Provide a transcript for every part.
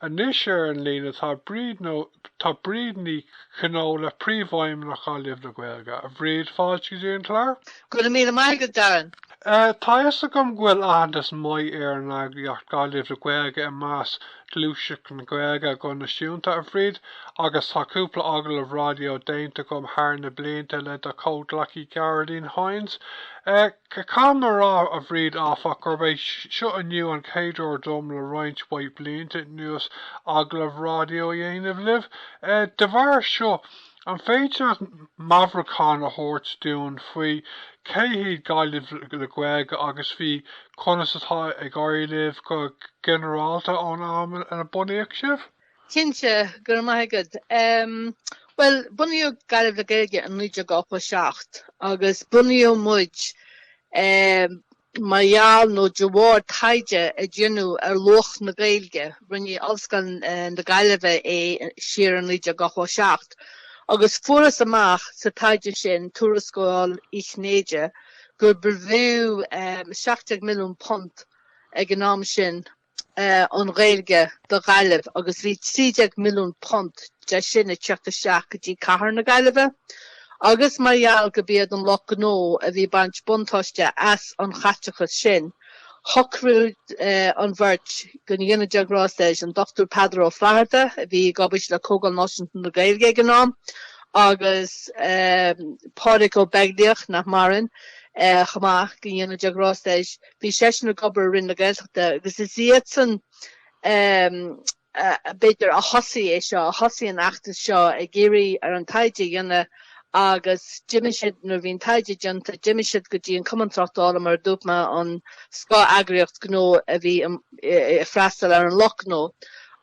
Anois ar an líne tá Bríd nó tá Bríd Ní Chonfhaola, Príomhfheidhmeannach Ghaillimh le Gaeilge. A Bhríd, fáilte go dtí an clár. Go raibh míle maith agat, Darren. Tá a fhios agam go bhfuil aitheantas maith ar an eagraíocht Gaillimh le Gaeilge i measc ghluaiseacht na Gaeilge go náisiúnta, a Bhríd, agus tá cúpla agallamh raidió déanta agam thar na blianta le do chomhghleacaí Gearóidín Hynes. Caithfidh mé a rá, a Bhríd, áfach, gurb é seo inniu an chéad uair dom le roinnt mhaith blianta anuas agallamh raidió a dhéanamh libh. De bharr seo, An féidir leat meabhrúchán a thabhairt dúinn faoi cé hiad Gaillimh le Gaeilge agus faoi conas atá ag éirí libh go ginearálta ón am ina bunaíodh sibh? Cinnte, go raibh maith agat. Bhuel, bunaíodh Gaillimh le Gaeilge in 1987 agus bunaíodh muid Mar gheall nó de bharr taighde a déanadh ar luach na Gaeilge, rinne Ollscoil na Gaillimhe é siar in 1987, agus fuarthas amach sa taighde sin, Tuarascáil Uí Chinnéide, gur b'fhiú £17 milliún ag an am sin an Ghaeilge do Ghaillimh agus bhí £13 milliún de sin ag teacht isteach go dtí cathair na Gaillimhe agus mar gheall go b'iad an lucht gnó a bhí ag baint buntáiste as an chaiteachas sin, shocraigh an bheirt, go ndéana Dia grásta air, an Dr Peadar Ó Flatharta a bhí ag obair le Comhdháil Náisiúnta na Gaeilge ag an am agus Pádraig Ó Beaglaoich, nach maireann, chomh maith, go ndéana Dia grásta air. Bhí seisean ag obair i Roinn na Gaeltachta agus is iadsan, b'fhéidir, a thosaigh é seo, a thosaigh an fheachtas seo ag iarraidh ar an taighde a dhéanamh agus d'imigh siad, nuair a bhí an taighde déanta, d'imigh siad go dtí an Cumann Tráchtála, mar a dúirt mé, an scáth-eagraíocht gnó a bhí ag freastal ar an lucht gnó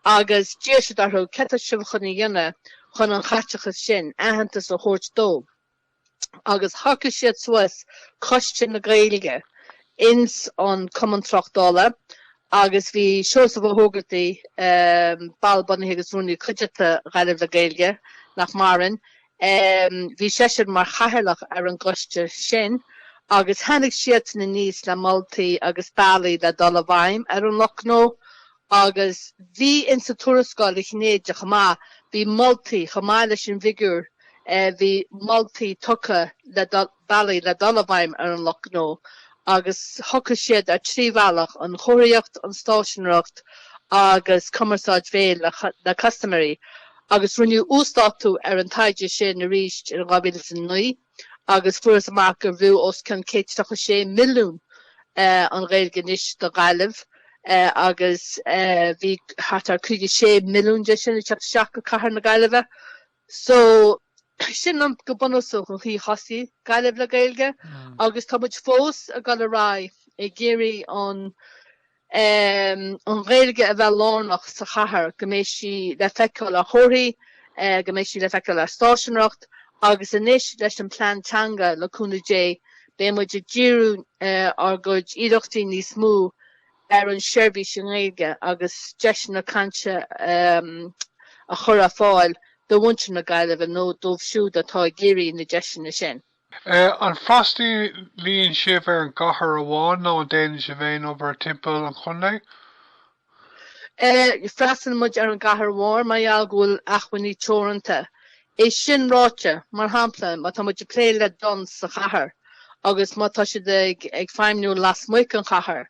agus d'iarr siad orthu, céard tá sibh chun a dhéanamh chun an chaiteachas sin, aitheantas a thabhairt dó? agus shocraigh siad suas Coiste na Gaeilge ins an Cumann Tráchtála agus bhí Seosamh Ó hÓgartaigh, ball bunaithe agus rúnaí cuideachta Ghaillimh le Gaeilge, nach maireann, bhí seisean mar chathaoirleach ar an gcoiste sin agus tháinig siadsan aníos le moltaí agus bealaí le dul i bhfeidhm ar an lucht gnó agus bhí insa tuarascáil Uí Chinnéide chomh maith, bhí moltaí chomh maith leis an bhfigiúr, bhí moltaí tugtha le bealaí le dul i bhfeidhm ar an lucht gnó agus shocraigh siad ar thrí bhealach, an chomharthaíocht, an stáiseanaireacht agus cumarsáid bhéil le custaiméirí agus rinneadh uasdátú ar an taighde sin arís in 2009 agus fuarthas amach gur bhfiú os cionn 136 milliún an Ghaeilge anois do Ghaillimh agus bhí thart ar 56 milliún de sin ag teacht isteach go cathair na Gaillimhe. So, sin an, go bunúsach, an chaoi a thosaigh Gaillimh le Gaeilge agus tá muid fós ag dul ar aghaidh ag iarraidh an an Ghaeilge a bheith lárnach sa chathair, go mbeidh sí le feiceáil ar chomharthaí, go mbeidh sí le feiceáil ar stáiseanaireacht agus anois leis an plean teanga, le cúnamh Dé, beidh muid ag díriú ár gcuid iarrachtaí níos mó ar an seirbhís i nGaeilge agus deiseanna cainte a chur ar fáil do mhuintir na Gaillimhe nó dóibh siúd atá ag iarraidh na deiseanna sin. An bhfreastalaíonn sibh ar an gcathair amháin nó an déanann sibh aon obair timpeall an chontae? Freastalaíonn muid ar an gcathair mhór mar gheall go bhfuil acmhainní teoranta. É sin ráite, mar shampla, má tá muid ag plé le Dunnes sa chathair agus má tá siad ag feidhmniú lasmuigh den chathair,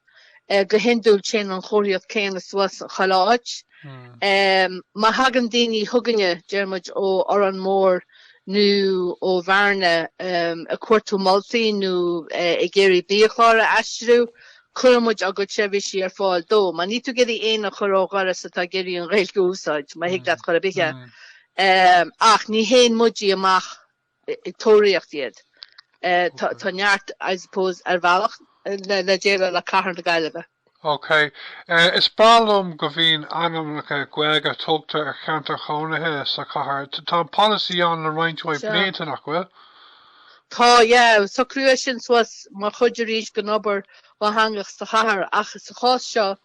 go hiondúil téann an chomharthaíocht céanna suas chuile áit. Má thagann daoine chugainne, deir muid, ó Órán Mór nó ó Bhearna ag cuartú moltaí nó ag iarraidh biachlár a aistriú, cuireann muid ár gcuid seirbhísí ar fáil dó. Mar níl tú ag iarraidh éinne a chur ó dhoras atá ag iarraidh an Ghaeilge a úsáid, má thig leat chor ar bith é. Ach ní théann muide amach ag tóraíocht iad. Tá neart, I suppose, ar bhealach le déileáil le cathair na Gaillimhe. Ok. Is breá liom go mbíonn ainmneacha Gaeilge tugtha ar cheantair chónaithe sa chathair. Tá an polasaí ann le roinnt mhaith blianta, nach bhfuil? Tá, yeah. Socraíodh é sin suas mar chuid arís den obair dhátheangach sa chathair ach sa chás seo,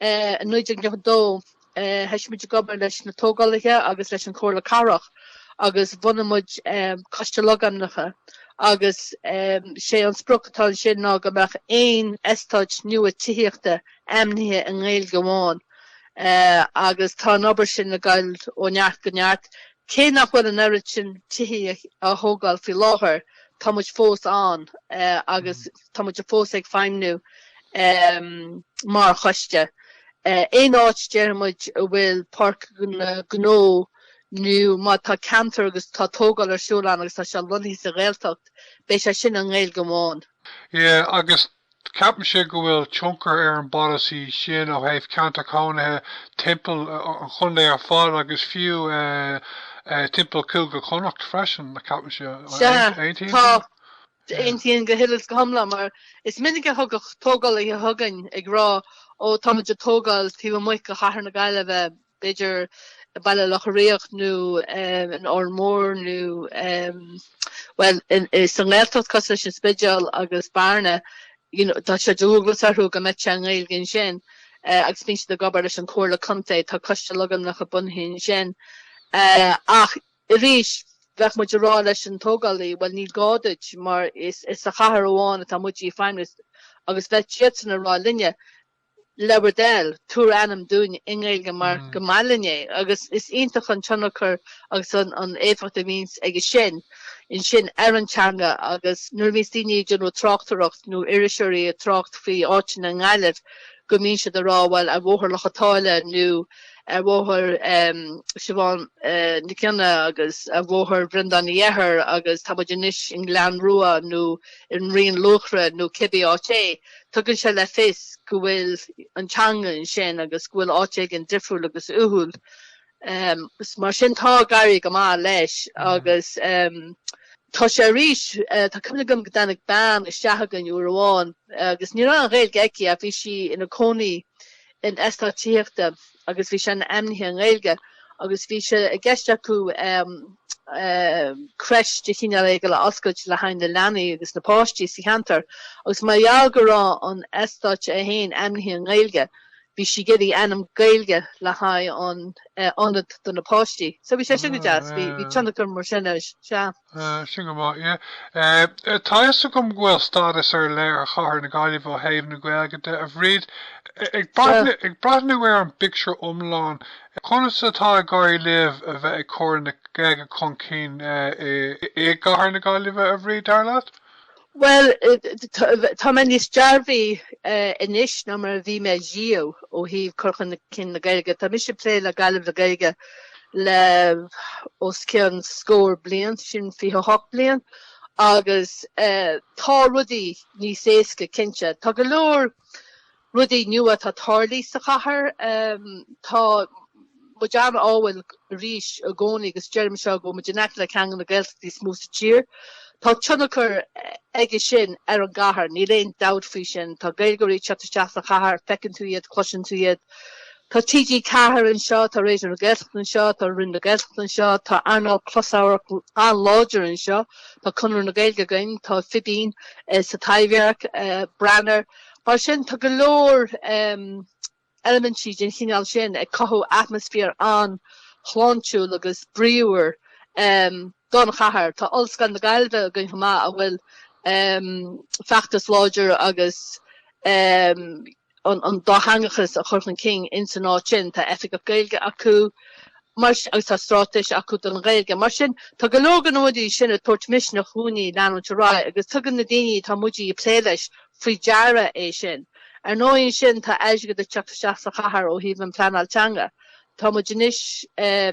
i 1992, Thoisigh muid ag obair leis na tógálaithe agus leis an Chomhairle Cathrach agus bhunaigh muid Coiste Logainmneacha agus sé an sprioc atá ansin ná go mbeadh aon eastáit nua tithíochta ainmnithe i nGaeilge amháin. Agus tá an obair sin ag dul ó neart go neart. Cé nach bhfuil an oiread sin tithe á thógáil faoi láthair, tá muid fós ann agus tá muid fós ag feidhmniú mar choiste. Aon áit, déarfaidh muid, a bhfuil páirceanna gnó nó má tá ceantar agus tá tógáil ar siúl ann agus tá sé lonnaithe sa Ghaeltacht, beidh sé sin i nGaeilge amháin. Yeah, agus Ceapaimse go bhfuil tionchar ar an bpolasaí sin ó thaobh ceantar cónaithe timpeall an chontae ar fad agus fiú timpeall Chúige Chonnacht freisin, ceapaimse. Sea, tá. Aontaím go huile is go hiomlán mar is minic a thagadh tógálaithe chugainn ag rá ó tá muid ag tógáil taobh amuigh de chathair na Gaillimhe b'fhéidir i Baile Locha Riach nó in Órán Mór nó bhuel sa nGaeltacht cosúil leis an Spidéal agus Bearna you know tá sé de dhualgas orthu go mbeadh sé i nGaeilge ansin agus bíonn siad ag obair leis an Chomhairle Contae, tá Coiste Logainmneacha bunaithe ansin. Ach arís bheadh muid ag rá leis an tógálaí bhuel níl gá duit mar is sa chathair amháin atá muid ag feidhmiú agus bheadh siadsan ag rá linne le bhur dtoil, tabhair ainm dúinn i nGaeilge mar go maith linn é agus is iontach an tionchar agus an éifeacht a bhíonns aige sin ansin ar an teanga agus nuair a bhíonns daoine ag déanamh tráchtaireacht nó iriseoirí ag trácht faoi áiteanna i nGaillimh go mbíonn siad ag rá bhuel ar Bhóthar Loch a' tSáile nó ar Bhóthar Siobhán Nic Cionnaith agus ar Bhóthar Bhreandáin Uí Eithir agus tá muid anois i nGleann Rua nó i nDroim Luachra nó cibé áit é. Tugann sé le fios go bhfuil an teanga ansin agus go bhfuil áit éigin difriúil agus uathúil. Mar sin tá ag éirí go maith leis agus tá sé arís, tá cuimhne agam go dtáinig bean isteach againn uair amháin agus ní raibh an Ghaeilge aici ach bhí sí ina cónaí in eastát tithíochta agus bhí sé ainmnithe i nGaeilge agus bhí sé i gceist acu creche de chineál éigin a oscailt le haghaidh na leanaí agus na páistí sa cheantar agus mar gheall go raibh an eastát é féin ainmnithe i nGaeilge bhí sí ag iarraidh ainm Gaeilge le haghaidh an ionad do na páistí. So bhí sé sin go deas, bhí tionchar mar sin air, sea. Sin go maith, yeah. Tá a fhios agam go bhfuil stádas ar leith ar chathair na Gaillimhe ó thaobh na Gaeilge de, a Bhríd. Ag breathnú ar an bpictiúr iomlán, conas atá ag éirí libh a bheith ag cur na Gaeilge chun cinn i gcathair na Gaillimhe, a Bhríd, dar leat? Bhuel, tá mé níos dearfaí anois ná mar a bhí mé riamh ó thaobh cur chun cinn na Gaeilge. Tá mise ag plé le Gaillimh le Gaeilge le os cionn scór bliain, sin 28 bliain, agus tá rudaí níos éasca, cinnte. Tá go leor rudaí nua atá tarlaithe sa chathair. Tá muid an-ádhúil arís i gcónaí agus deirim seo go bhfuil muid in aice le ceann de na Gaeltachtaí is mó sa tír. Tá tionchar aige sin ar an gcathair, níl aon dabht faoi sin. Tá Gaeilgeoirí ag teacht isteach sa chathair, feiceann tú iad, cloiseann tú iad. Tá TG4 anseo, tá Raidió na Gaeltachta anseo, tá Roinn na Gaeltachta anseo, tá earnáil closamhairc an-láidir anseo, tá Conradh na Gaeilge againn, tá Fibín sa Taibhdhearc, Branar. Mar sin, tá go leor eilimintí den chineál sin ag cothú atmaisféar an-shláintiúil agus bríomhar don chathair. Tá Ollscoil na Gaillimhe againn chomh maith a bhfuil feachtas láidir agus an dátheangachas a chur chun cinn ins an áit sin. Tá oifigeach Gaeilge acu mar agus tá straitéis acu don Ghaeilge. Mar sin, tá go leor de na rudaí sin ag tabhairt misneach dhúinne leanúint ar aghaidh agus tugann na daoine atá muid ag plé leis faoi deara é sin. Ar ndóigh ansin tá airgead ag teacht isteach sa chathair ó thaobh an pleanáil teanga. Tá muid anois,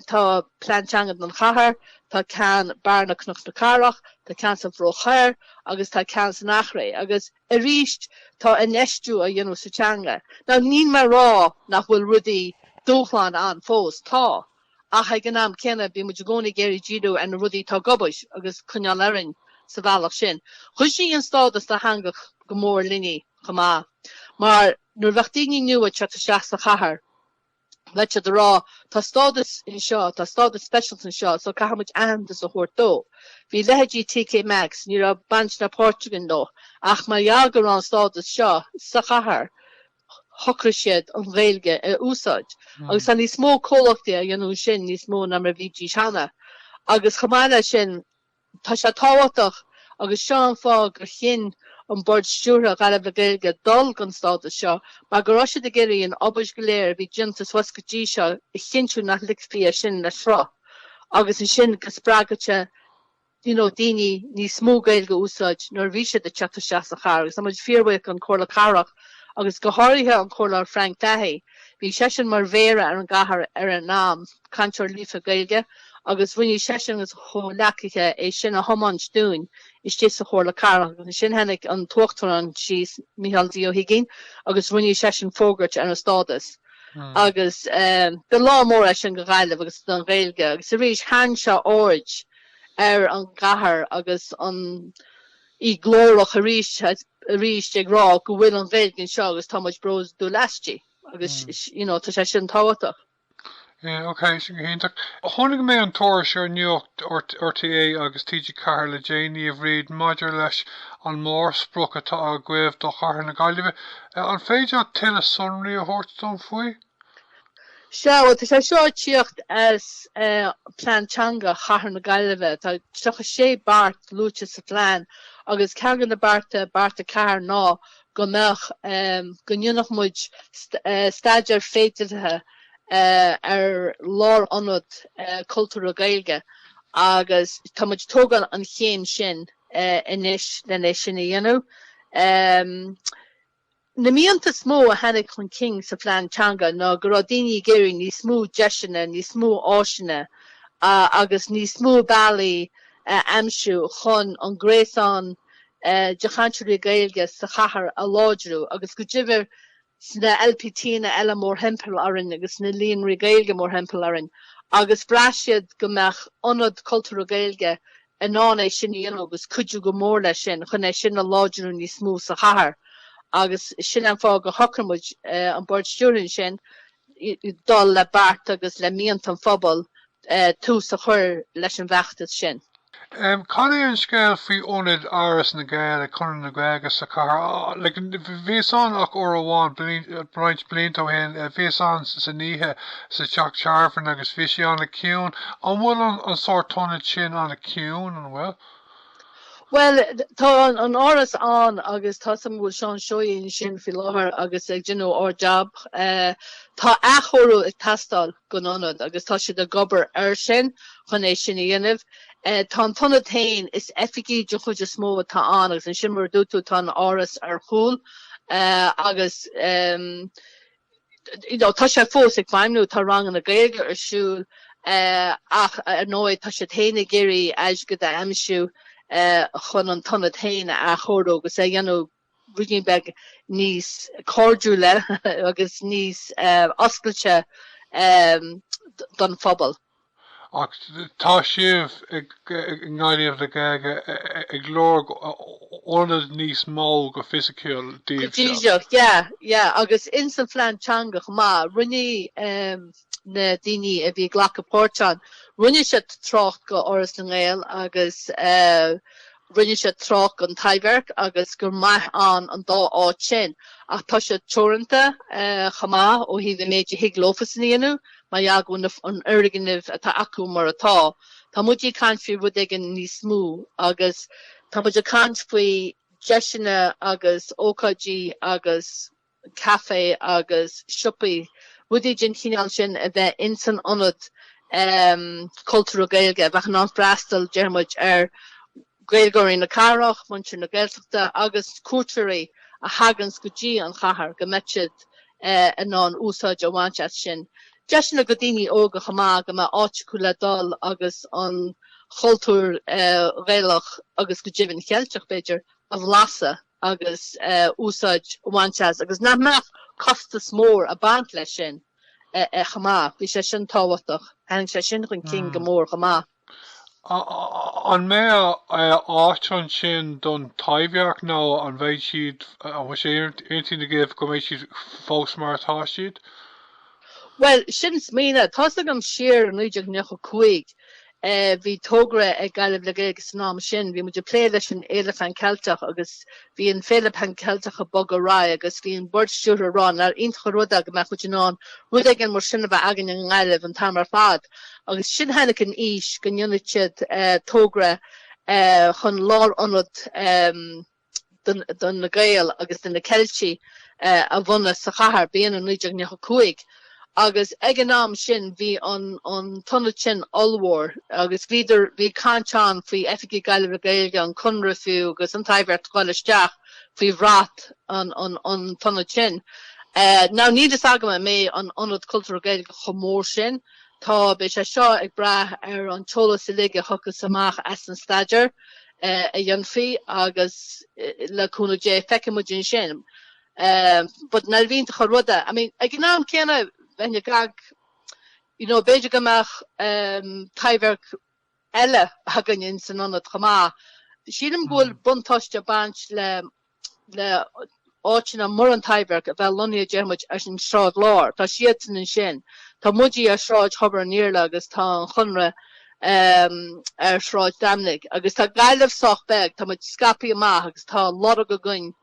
tá plean teanga don chathair, tá ceann Bearna Cnoc na Cathrach, tá ceann sa Bhruach Thoir agus tá ceann san Eachréidh agus arís tá infheistiú á dhéanamh sa teanga. Now níl mé ag rá nach bhfuil rudaí, dúshláin ann fós, tá. Ach ag an am céanna, bíonn muid i gcónaí ag iarraidh díriú ar na rudaí atá ag obair agus coinneáil orainn sa bhealach sin. Chuidigh an stádas dátheangach go mór linne chomh maith, mar nuair a bheadh daoine nua ag teacht isteach sa chathair, bheadh siad ag rá, tá stádas anseo, tá stádas speisialta anseo, so caithfidh muid aitheantas a thabhairt dó. Bhí leithéidí TK Maxx, ní raibh baint ná páirt againn leo, ach mar gheall go raibh an stádas seo sa chathair, shocraigh siad an Ghaeilge a úsáid. Agus tá níos mó comhlachtaí á dhéanamh sin, níos mó ná mar a bhídís cheana. Agus chomh maith leis sin, tá sé tábhachtach, agus seo an fáth gur chinn an Bord Stiúrtha Ghaillimh le Gaeilge dul don stádas seo mar go raibh siad ag iarraidh an obair go léir a bhí déanta suas go dtí seo a chinntiú nach ligfí é sin le sruth agus ansin go spreagfadh sé you know daoine níos mó Gaeilge a úsáid nuair a bhí siad ag teacht isteach sa chathair agus tá muid fíorbhuíoch don Chomhairle Cathrach agus go háirithe an Comhairleoir Frank Fahey. Bhí seisean mar mhéara ar an gcathair ar an am, cainteoir líofa Gaeilge, agus rinne seisean agus a chomhghleacaithe é sin a thiomáint dúinn istigh sa Chomhairle Cathrach agus ansin tháinig an tUachtarán síos, Micheál D. Ó hUiginn, agus rinne seisean fógairt ar an stádas. Agus ba lá mór é sin do Ghaillimh agus don Ghaeilge agus arís tharraing sé aird ar an gcathair agus an í glórach arís arís ag rá go bhfuil an Ghaeilge anseo agus tá muid bródúil aisti agus you know tá sé sin tábhachtach. Yeah, ok, sin go hiontach. Chonaic mé an tuairisc ar Nuacht RTÉ agus TG4 le déanaí, a Bhríd, maidir leis an mórsprioc atá agaibh do Chathair na Gaillimhe. An féidir leat tuilleadh sonraí a thabhairt dom faoi? Sea, bhuel, tá sé seo ag tíocht as Plean Teanga Chathair na Gaillimhe. Tá 36 beart luaite sa phlean agus ceann de na bearta, beart 4, ná go mbeadh, go ndéanfadh muid staidéar féideartha ar lárionad cultúrtha Gaeilge agus tá muid ag tógáil an chéim sin anois len é sin a dhéanamh. Na mianta is mó a tháinig chun cinn sa phlean teanga ná go raibh daoine ag iarraidh níos mó deiseanna, níos mó áiseanna agus níos mó bealaí a aimsiú chun an gréasán de chainteoirí Gaeilge sa chathair a láidriú agus go deimhin sna LPTanna eile mórthimpeall orainn agus sna líonraí Gaeilge mórthimpeall orainn agus bhraith siad go mbeadh ionad cultúrtha Gaeilge in ann é sin a dhéanamh agus cuidiú go mór leis sin chun é sin a láidriú níos mó sa chathair agus sin an fáth gur shocraigh muid, an Bord Stiúrtha ansin, dul le beart agus le mianta an phobail tús a chur leis an bhfeachtas sin. Cad é an scéal faoi ionad Áras na nGael ag Conradh na Gaeilge sa chathair? Like, bhíos ann ach uair amháin roinnt blianta ó shin, bhíos ann san oíche sa teach tábhairne agus bhí sé an-chiúin. An bhfuil an sórt ionad sin an-chiúin, an bhfuil? Bhuel, tá an Áras ann agus tá 's agam go bhfuil Seán Seoighe ansin faoi láthair agus ag déanamh ard-jab. Tá athchóiriú ag teastáil don ionad agus tá siad ag obair air sin chun é sin a dhéanamh. Tá an t-ionad féin, is oifigí den chuid is mó atá ann agus ansin mar a dúirt tú tá an Áras ar chúl agus you know tá sé fós ag feidhmiú, tá ranganna Gaeilge ar siúl ach ar ndóigh tá siad féin ag iarraidh airgead a aimsiú chun an t-ionad féin a athchóiriú agus é a dhéanamh ruidín beag níos cairdiúla agus níos oscailte don phobal. Ach tá sibh i nGaillimh le Gaeilge ag lorg ionad níos mó go fisiciúil daoibh seo. Go díreach, yeah, yeah. Agus ins an phlean teanga chomh maith, rinne na daoine a bhí ag glacadh páirt ann, rinne siad trácht go Áras na nGael agus rinne siad trácht gon Taibhdhearc agus gur maith ann an dá áit sin. Ach tá siad teoranta chomh maith ó thaobh an méid a thig leofasan a dhéanamh. Mar gheall go bhfuil an fhoirgneamh atá acu mar atá, tá muid ag caint faoi rud éigin níos mó agus tá muid ag caint faoi deiseanna agus ócáidí agus caife agus siopaí, rudaí den chineál sin a bheith ins an ionad cultúrtha Gaeilge a bheadh in ann freastal, déarfaidh muid, ar Ghaeilgeoirí na cathrach, muintir na Gaeltachta agus cuairteoirí a thaganns go dtí an chathair go mbeadh siad in ann úsáid a bhaint as sin. Deiseanna go daoine óga chomh maith go mbeadh áit acu le dul agus an chultúr Ghaelach agus go deimhin Cheilteach b'fhéidir a bhlaiseadh agus úsáid a bhaint as agus nach mbeadh costas mór ag baint leis sin chomh maith. Bhí sé sin tábhachtach. Tháinig sé sin chun cinn go mór chomh maith. An mbeidh áit ansin don Taibhdhearc nó an mbeidh siad, an bhfuil sé ar intinn agaibh go mbeidh siad fós mar atá siad? Bhuel, sin smaoineamh. Tá's agam siar i 1995 bhí togra ag Gaillimh le Gaeilge san am sin, bhí muid ag plé leis an Fhéile Phan Ceilteach agus bhí an Féile Pan Ceilteach ag bogadh ar aghaidh agus bhí an Bord Stiúrtha ag rá nár iontach an rud é go mbeadh muid in ann rud éigin mar sin a bheith againn i nGaillimh an t-am ar fad. Agus ansin tháinig an fhís go ndéanfadh siad togra chun lárionad. do na Gaeil agus do na Ceiltigh a bhunadh sa chathair, b'in i 1995. Agus ag an am sin bhí an an t-ionad sin ollmhór agus bhíodar, bhí caint ann faoi oifigí Gaillimh le Gaeilge, an Conradh fiú agus an Taibhdhearc a dhul isteach faoi bhrat an an an t-ionad sin. Now níl fhios agam an mbeidh an Ionad Cultúrtha Gaeilge chomh mór sin. Tá, beidh sé seo ag brath ar an t-eolas uilig a thiocfas amach as an staidéar a dhéanfaí agus le cúnamh Dé feicfidh muid ansin. But nuair a bhíonn tú chun ruda, I mean ag an am céanna bheinn ag ag you know b'fhéidir go mbeadh Taibhdhearc eile againn in san ionad chomh maith. Sílim go bhfuil buntáiste ag baint le le áiteanna mar an Taibhdhearc a bheith lonnaithe deir muid ar an Sráid Láir. Tá siadsan ansin. Tá muide ar Shráid Thobar an Iarla agus tá an Chonradh ar Shráid Doimnic. Agus tá Gaillimh sách beag, tá muid scaipthe amach agus tá lorg againn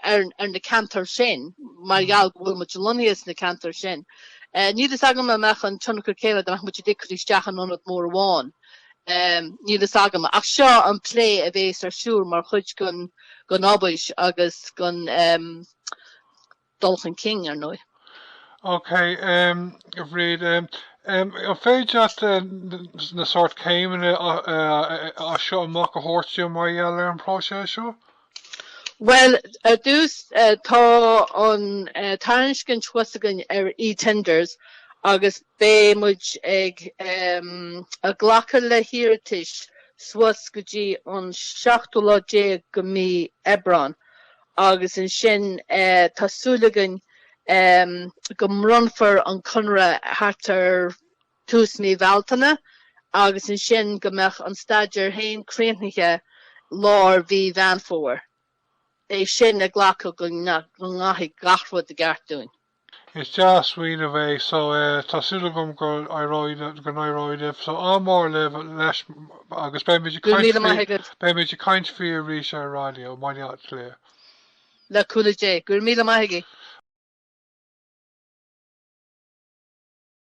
ar na ceantair sin mar gheall go bhfuil muid lonnaithe sna ceantair sin. Níl fhios agam an mbeadh an tionchar céanna dá mbeadh muid uilig curtha isteach in ionad mór amháin. Níl fhios agam. Ach seo an plé a bhéas ar siúl mar chuid den obair agus den dul chun cinn, ar ndóigh. Ok, a Bhríd, an féidir leat na sórt céimeanna as seo amach a thabhairt dúinn mar gheall ar an bpróiseas seo? Bhuel, ar dtús, tá an tairiscint thuas againn ar eTenders agus beidh muid ag glacadh le hiarratais suas go dtí an seachtú lá déag de mhí Aibreán agus ansin tá súil againn go mbronnfar an conradh thart ar tús mí Bhealtaine agus ansin go mbeadh an staidéar féin críochnaithe lár mhí Mheán Fómhair. É sin ag glacadh go ngabhfaidh gach rud i gceart dúinn. Is dea-smaoineamh é so tá súil agam go n-éireoidh go n-éireoidh libh. So ádh mór libh leis agus beimid ag Go raibh caint míle maith faoi agat. beimid ag caint faoi arís ar an raidió i mBaile Átha Cliath. Le cúnamh Dé. Go raibh míle maith agaibh.